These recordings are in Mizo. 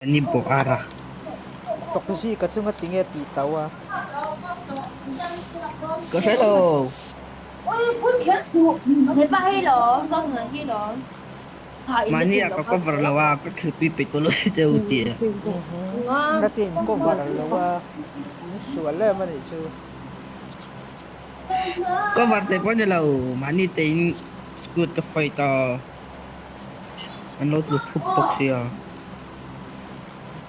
Ni bawk ara. Tawkzi ka chunga tinge tih tau a. Ka hre lo. Mahni ah ka cover lo a, ka khilpui peih tawh lo che u ti a. Nakin in cover lo a, in sual em a nih chu. Cover theih pawh ni lo, mahni te in scoot ka fight a. An lo tlu thup bawk sia.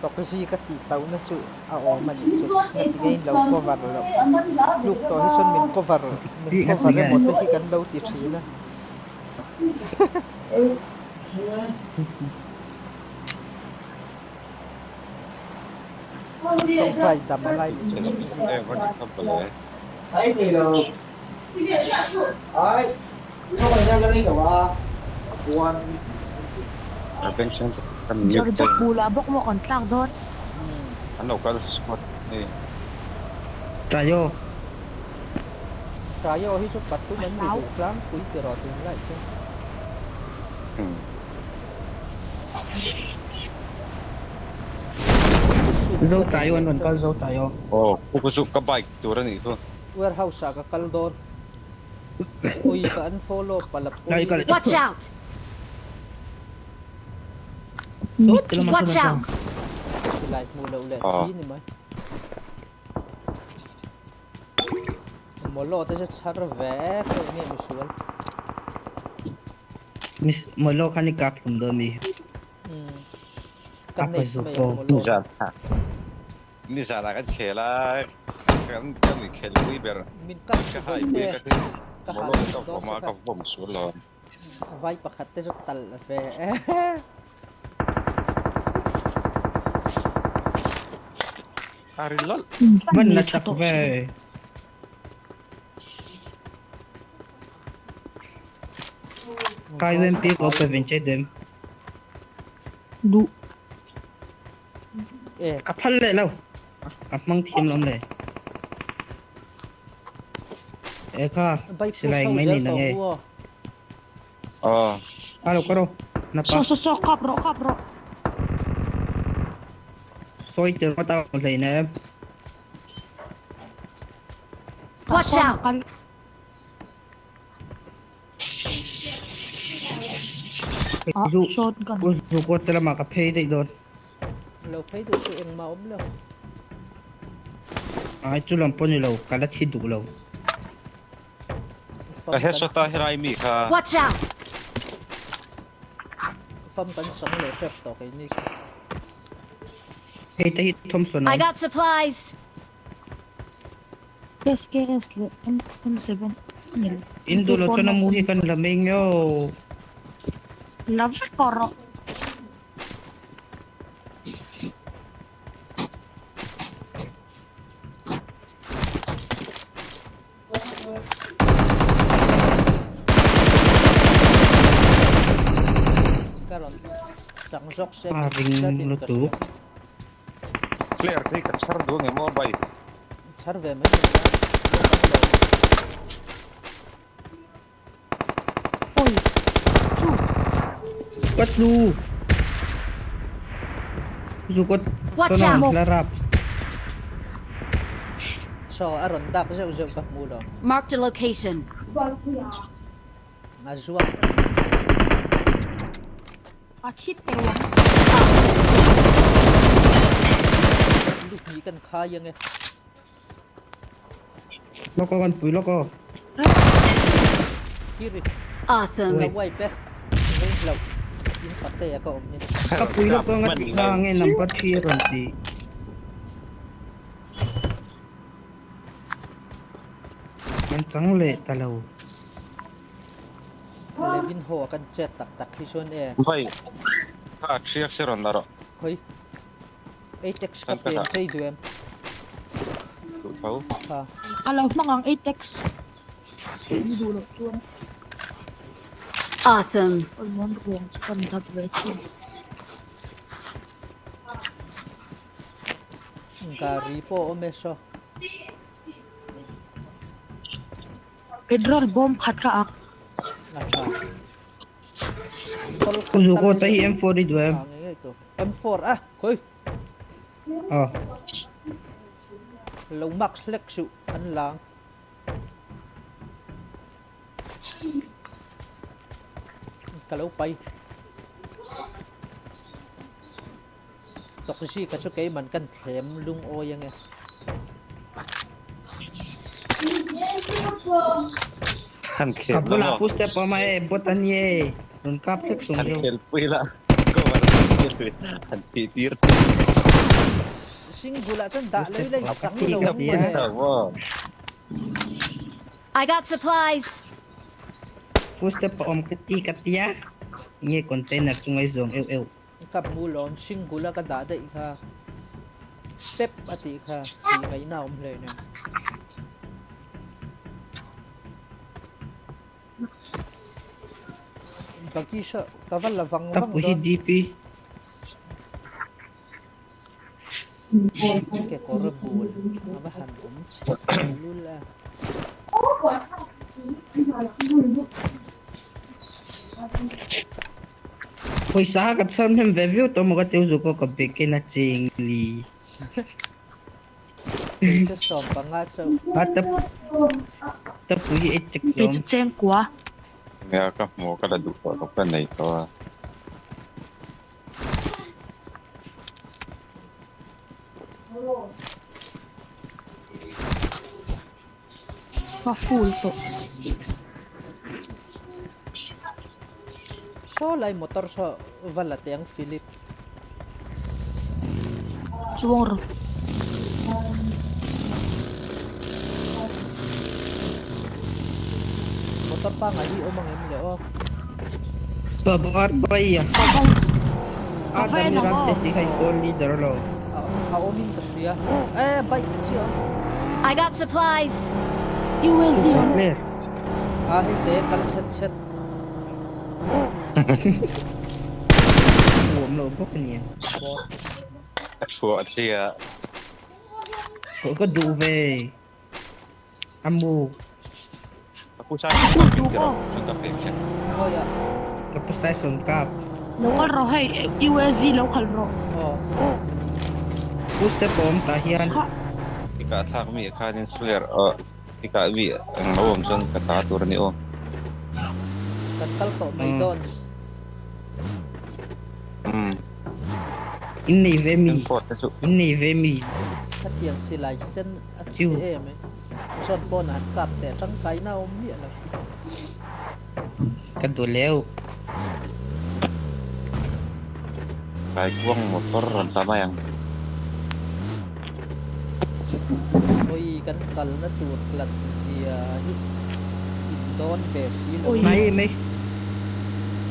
Tawkzi ka tih tauhna chu a awm a nih chu. Ngatinge in lo cover loh. Tluk tawh hi chuan min cover min cover emaw te hi kan lo ti thin a. Tawngtai dam a ngai nih chu tawkzi. Georgia pula bawk maw kan tlak dawn. An lo kal squad hei. Tayo. Tayo hi chu pathum an ni duh tlangpui ti rawh tunlai chu. Zo Tayo an rawn kal zo Tayo. Aw khu chu ka bike tur a nih khu. Warehouse ah ka kal dawn. Ui ka unfollow palh a pawi. Watch out! Watch out! Silai hmuh loh leh thi ni mai. Molo te chu chhar ve e nge misual. Miss Molo khan i kap hlum dawn mi. Ka nei mai ang Molo. Nizanah kan khel a, kan kan inkhel pui ber. Min kap Ka chu hai bawk pui te, ka ti. ka Molo hal ka dawn vawm che a, kha. ka vawm sual lo. Vai pakhat te chu tal ve e. A ri lawlh. Van la chak ve. Kai UMP ko pe ven che dem. Duh. Ka phal leh lo. Ka hmang thiam lawm le. E kha, silai eng mai nei na nge? Aw. Alo ka ro. Napa. Saw saw saw kap rawh kap rawh. Sawi tir ngawt a hlei na em. Watch out! Zu, zu kawt te lamah ka phei daih dawn. Lo phei duh chu engmah awm lo. Ai chu lam pawh ni lo, ka la thi duh lo. Ka headshot a helai mi kha. Watch out! Fam kan chang leh tep tawh kei ni chu. Hei te hi Thompson I got supplies. SKS leh M7 In duh loh chuan a mu hi kan la mai nge aw. La vek tawh rawh. Ka rawn chang zawk se A ring lutuk. Player te hi ka chhar duh ange maw bike. Chhar ve mai mai a. Oi. Chu. Ka tlu. Zu ka Watch out. La rap. So a rawn dak zeuh zeuh ka hmu lo. Marked a location. A zuang. A thi teuh ang. Lu hnih kan khai ang e. Lawk aw kan pui lawk aw. Kiri. Awesome. Ka wipe e. Reng lo. In pate a ka awm hi. Ka pui lawk aw nga tih kha nge number 3 a rawn ti. Kan chang leh ta lo. Levin ho a kan chet tak tak hi chuan e. Vai kha thiak se rawn la rawh. Khawi 8x ka pen phei duh em? Duh tho. Ha. A lo hmang ang 8x. Ni duh loh chuan. Awesome. Awlmuan ruang chu kan dap ve thin. Gari pawh a awm e saw. Petrol bomb khat ka ak. A tha. Uzu ko ta hi M4 i duh em? M4 a khawi. Aw. Lo max hlek suh an lang. Ka lo pai. Tawkzika chu keiman kan thlem lungawi ange. Han Ka khel la bulah maw? footstep awm a e, bot a ni e. Rawn kap hlek sawm Han deuh. khel pui la, cover han thih tir. Single ah chuan dah lei lei chang lo Ka ang ti a. mawle. Maw? I got supplies! Footstep a awm ka ti ka tia. Nge container chunga i zawng euh euh. Ka hmu lawm single a ka dah daih kha step a tih kha tih ngaihna a awm hle nen. Buggy saw ka va la vang Ka vang pu hi dawn. DP. Kekawr bul a va han awm chhe lul a. Pawisa ka chhar hnem ve viau tawh maw ka ti u zuka ka bag in a cheng li. Pawisa 15 chauh. A ta ta pui hi ei tek zawm. Pawisa cheng kua. Nia ka hmu ka la duh tawh lo ka nei tawh a. Ka full tawh. Saw lai motor saw va la teh ang Philip. Chuang rawh. Motor pangai hi awm ang em le aw. Babar Bhaiya. Ka va en Adam ang Ram aw. te tih kha in goal leader lo. A awmin ka hria. Eh bike khi a awm. I got supplies. UAZ awm. Player. A hei te kal chhet chhet. Awm lo bawk ania. Bawt. A chhuah chiah. Ka duh ve. A mu. Ka pu sai sawn kap in tirh chuan ka pek che. Khawiah. Ka pu sai sawn kap. Lo kal rawh hei UAZ lo khalh rawh. Aw. Pu step a awm tah hian. I kah thlak mi ah khanin flare aw i kah mi ang lo awm chuan ka ta tur a ni aw. Kan kal tawh mai dawn. Umm. In nei ve mi. Import te chu. In nei ve mi. Khatiang silai sen a chhe em e. Zawn pawn an kap teh tangkaina a awm miah lo. Ka duh leu. Kaikuang motor rawn ta mai ang. Hawi kan kalna tur hlat zia hi in dawn ve si lo. Mai mai.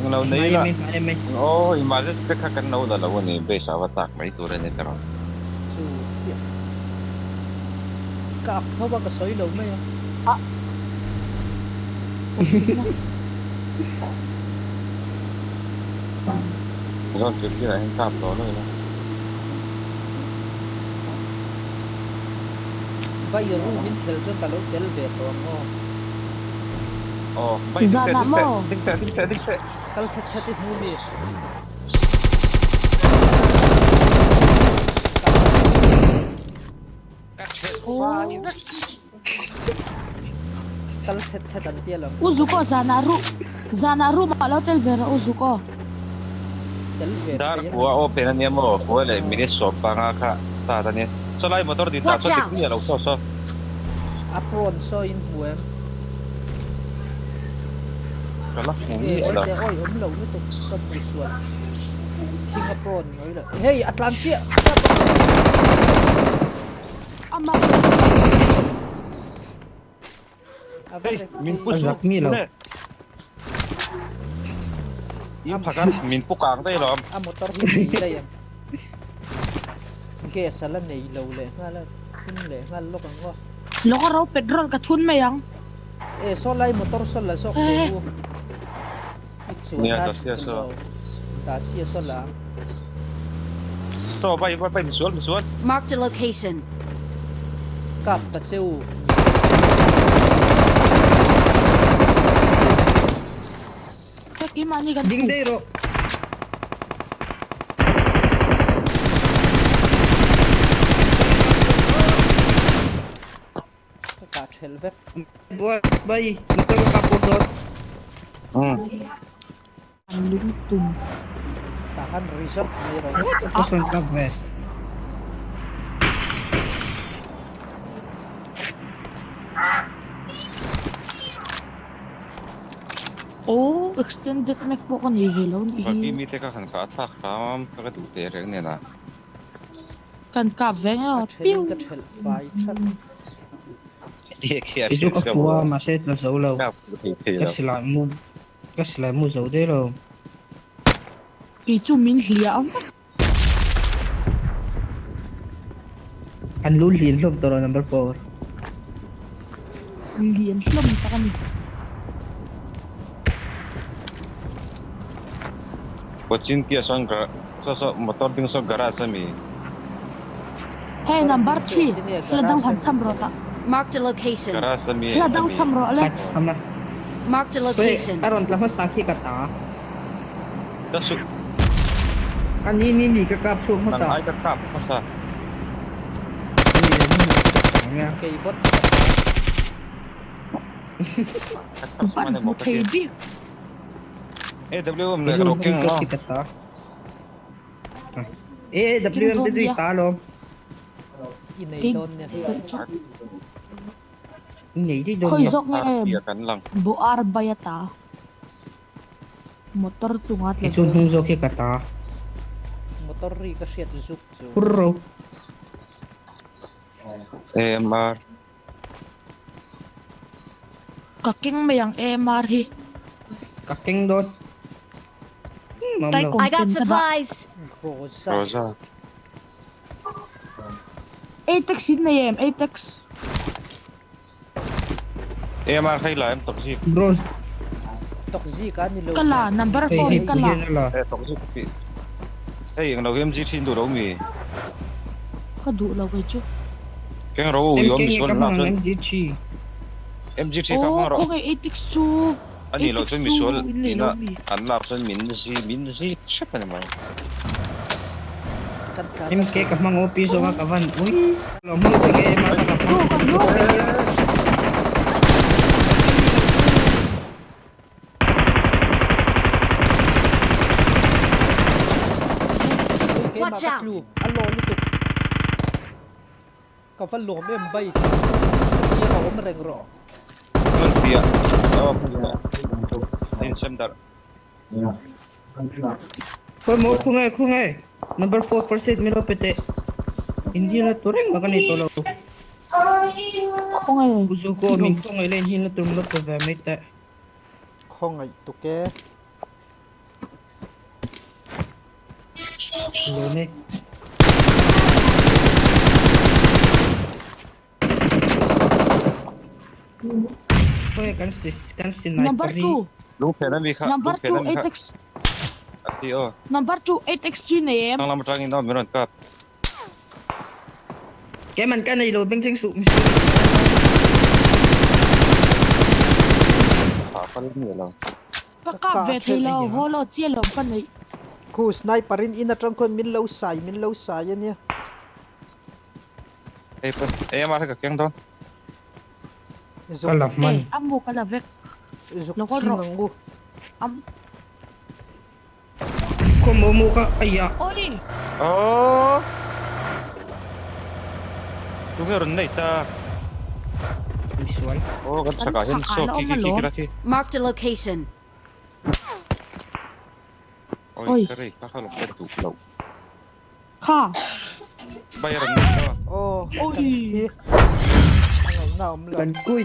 Ang lo nei la. Mai mai mai. Aw i mahse spec kha kan lo la lo a ni base ah va tlak mai tur a ni ta rawh. Chu chiah. Ka ak tho a ka sawi lo mai a. Zawn tir tir ah hian kap tawh lo ila. Vai room in khel chuan ka lo tel ve tawh ang aw. Aw, vai ding teh Zanah ding teh maw? ding teh ding teh ding teh. Kal chhat chhat i hmu mi. Ka thelh fai vek. Kal chhat chhat an tia lo. U Zuko zanah ru zanah room ah lo tel ve rawh U Zuko. Tel ve Dar thei a. kua open a nia maw? Kua leh minute 15 kha start a nia. Saw lai motor din tah Watch saw dik out! mi a lo saw saw. A prawn saw in hmu em? Ka la hmu Eh, mi a lo. Ngaite awi awm lo lutuk ka hmu sual. Thing a prawn mai lo. Hei a tlan chiah! Ama Hei min pu A chu zak mi lo. tune. In phakar min pu kang daih lo. A motor hi nei daih ang. Gas a la nei lo leh nghal a, thun leh nghal lawk ang aw. Lawk a ro petrol ka thun mai ang. E saw lai motor saw la zawk teh u. I chuan Nia a Dacia saw. Dacia saw la ang. Saw vai vai vai misual misual. Marked a location. Kap ta che u. Ka keimahni kan Ding daih rawh. thelh vek. Bay, motor ka kap dawn. Um. An lungtum. Tah han resort mai rawh. Ka sawn kap ve. Aw, extended map pawh ka nei ve lo nih hi. Bagi mite ka han kah thlak hram ka ka duh teh reng nen a. Kan kap ve Ka nge thelh piu. in ka thelh fai that. Kei chu ka fu a mahse tla zo lo. Ka silai mu ka silai mu zo daih lo. Kei chu min hliah vek. An lu lian hlawm tawh rawh number 4. Lian hlawm tak a ni. Cochin tia sawn saw saw motor ding saw garage ami. Hei Motor number ding chu 3 engtin nge hla dang garage han ami cham rawh tah. Marked a location. Garage ami Hla dang ami. cham rawh le. Ka cham a. Marked a Hei location. a rawn tla hmasa khi ka ta. Ka su. A ni ni ni ka kap chhuak Nang hmasa. ai ka kap hmasa. Ni le ni ni ka ta nia. Kei bawt ka ta. Ka kap Ban mana hmu maw ka thei ti. bik. AWM Kei leh chu ka lo keng bawt maw. khi ka ta. AWM Keng te dawn chu i nia. ta alawm. I nei Kei dawn nia. I nei daih dawn Khawi nia. zawk nge Tia kan lang. Buar bai a ta. Motor chunga tla Kei chu vel. hnung zawk hi ka ta. Motor ri ka hriat zuk chu. Phur ro. AMR. Ka keng mai ang AMR hi. Ka keng dawn. Mam Tai lo. kawm I got pen ka dah. supplies. Rosa. Rosa. Atex in nei em Atex. AMR khai la em toxic. Bros. Toxic a ni lo. Ka la number Hei 4 hei hi ka la. hian a la. Eh toxic ti. Hei eng lo MG thin duh lo mi. Ka duh lo kei chu. Keng ro MK yom nge misual ka lak hmang chuan MG3. MG3 ka Aw hmang rawh. khawngaih Atex chu. Ani lo Atex chuan chu misual in nei ina lo mi. an lak chuan min zi min zi hrep ani mai. Kan tlan MK ka hmang OP zawk a ka van ui. Lo hmang che nge AMR ka Go hmang. ka go. Ui keimah Watch ka out. tlu a law lutuk. Ka va lawm em bai. Ka tir a awm reng rawh. Hmun piah. Aw hmun piah. A insem darh. Khawi maw khawngaih khawngaih. Number 4 first aid min lo pe teh. Inhil na tur engmah ka nei tawh lo. Khawngaih. Uzuko min khawngaih la inhil na tur min lo pe ve mai teh. Khawngaih tuk e. Lawm e. Khawi kan si kan si Number sniper hi. 2. Lung phen ami kha Number lung phen 2 ami kha. Atex. A ti aw. Number 2 Atex chu nei em. Thlang lam atangin aw min rawn kap. Keman ka nei lo beng cheng suh mi. Tha kal ni lo. Ka Ka kap ka ve thei thelh. lo haw lo chiah lo ka nei. Khu sniper in in atang khawn min lo sai min lo sai ania. Hei pawn AMR ka keng dawn. Zuk Ka la hman. Eh amu ka la vek. Zuk Lo kawl ching rawh. ang u. Am. Khaw maw mu ka ai ah. Oi. Aww. Tunge rawn nei ta. Misual. Aw kan Kan chakah hian chakah saw la khi awm khi khi alawm. khi la khi. Marked a location. Oi Oi. ka rei ka kha lo ka duh lo. Kha. Bay rawn nei ta. Aw Oi. kan thi. A ngaihna awm lo. Kan kui.